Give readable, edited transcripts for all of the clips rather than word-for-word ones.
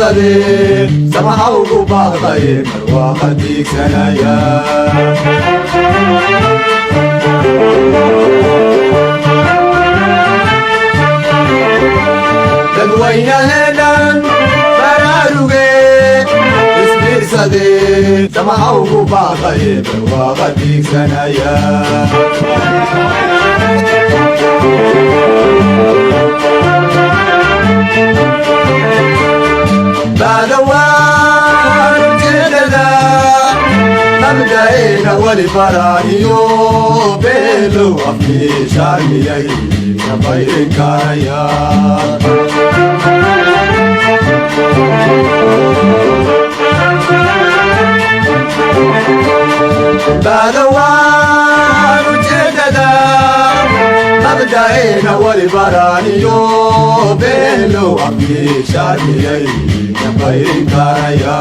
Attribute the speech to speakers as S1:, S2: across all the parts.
S1: Isbiirsadee samaha ugu baaqaye barwaaqa tiigsanaya. Dadweynaheedhan baraaruge, isbiirsadee samaha ugu baaqaye barwaaqa tiigsanaya. Baadawaan ujeedada mabda'eena wali baraa'iyo beelow afkiishaarmiyay kabayrin karaya. Baadawaan ujeedada mabda'eena wali baraaniyo beelow afkiishaarmiyay kabayrin karaya.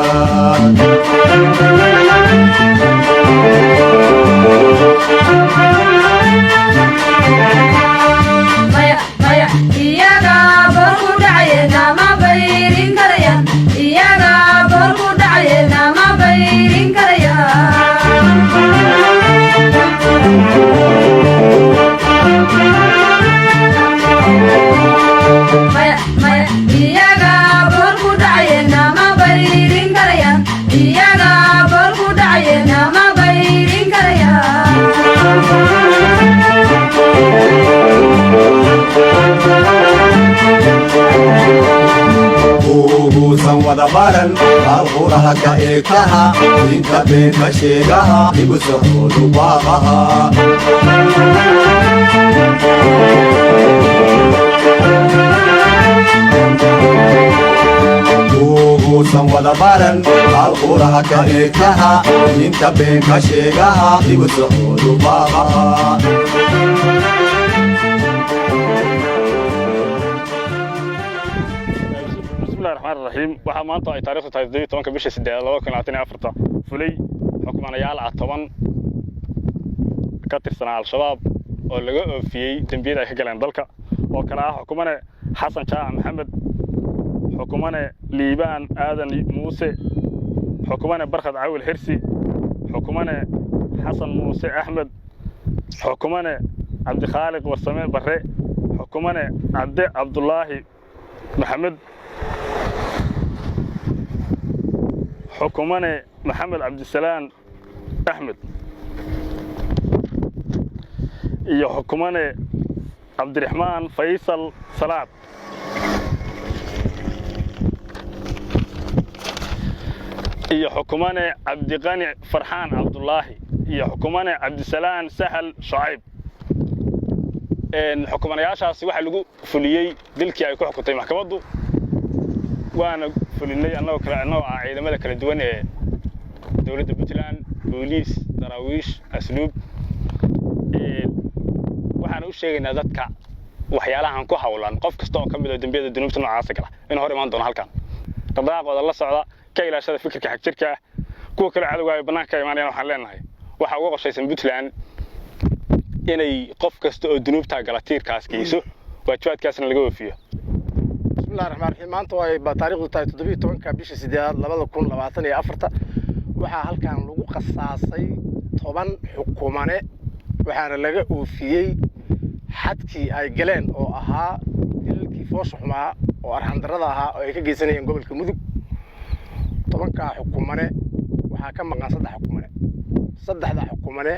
S2: Maya, maya, iyaga boor ku dhacaye nama bayrin karayaan. Iyaga boor ku dhacaye nama bayrin karayaan. Maya, maya, iyaga boor ku dhacaye nama bayrin karayaan. Iyaga boor ku dhacaye nama bayrin karayaan.
S1: Uuguusan wada baran alquraha ka eegtaha inta beenka sheegaha ibusahoodu baaqaha. Uuguusan wada baran alquraha ka eegtaha inta beenka sheegaha ibusahoodu baaqaha.
S3: Bismillahi raxmaan raxiim. Waxaa maanta ay taarikhdu tahay 17-ka bisha 8 2024 fulay xukmanayaal ah 10 ka tirsanaa Al-Shabaab oo laga oofiyey dembiyada ay ka galeen dalka, oo kale ah xukumane Xasan Jaac Maxamed, xukumane Liibaan Aadan Muuse, xukumane Barkhad Cawil Xirsi, xukumane Xasan Muuse Axmed, xukumane Cabdikhaaliq Warsame Barre, xukumane Cabde Cabdulaahi Maxamed, xukumane Maxamed Cabdisalaan Axmed iyo xukumane Cabdiraxmaan Faysal Salaad iyo xukumane Cabdiqani Farxaan Cabdulaahi iyo xukumane Cabdisalaan Sahal Shucayb. Xukumanayaashaasi waxaa lagu fuliyey dilkii ay ku xukuntay maxkamaddu, waana fulinay annagoo kale, annagoo ah ciidamada kala duwan ee dowladda Puntland, booliis, daraawiish, asluub. Waxaana u sheegaynaa dadka waxyaalahan ku hawlan, qof kasta oo ka mid ah dembiyada dunuubta noocaasa gala, inuu hor imaan doono halkan. Dhaqdhaqaaqooda la socda, ka ilaashada fikirka xagjirka ah. Kuwa kale cadowga ay bannaanka ka imaanayaan, waxaan leenahay waxaa uga qorshaysan Puntland inay qof kasta oo dunuubtaa gala tiirkaas geyso, waajibaadkaasna laga oofiyo.
S4: Bismillahi raxmaan raxiim. Maanta ay taariikhdu tahay 17-ka bisha 8aad 2024, waxaa halkan lagu qasaasay 10 xukumane, waxaana laga oofiyey xadkii ay galeen oo ahaa dilalkii foosha xumaa oo arxandarrada ahaa oo ay ka geysanayeen gobolka Mudug. 10-kaa xukumane waxaa ka maqan 3 xukumane. 3-da xukumane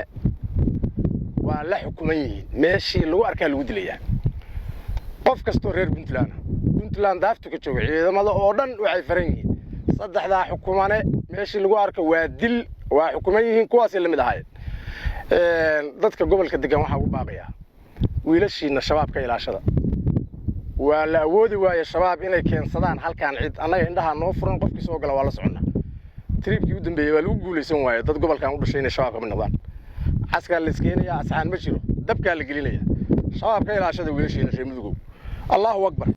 S4: waa la xukuman yihiin, meeshii lagu arkaa lagu dilayaa. Qof kastoo reer Puntland, Puntland daaftu ka jooga, ciidamada oo dhan waxay faran yihiin 3-daa xukumane meeshii lagu arko waa dil, waa xukuman yihiin, kuwaasay la mid ahaayeen. Dadka gobolka degan waxaa ugu baaqayaa wiilashiina Shabaab ka ilaashada. Waa la awoodi waaye Shabaab inay keensadaan halkaan cid, annaga indhahaa noo furan, qofkii soo gala waa la soconnaa. Tribkii u dambeeyey waa lagu guulaysan waaye dad gobolkan u dhashay inay Shabaab ka mid noqdaan. Caskaa la iskeenayaa, asxaan ma jiro, dabkaa la gelinaya. Shabaab ka ilaashada wiilashiina reer Mudugow. Allahu akbar.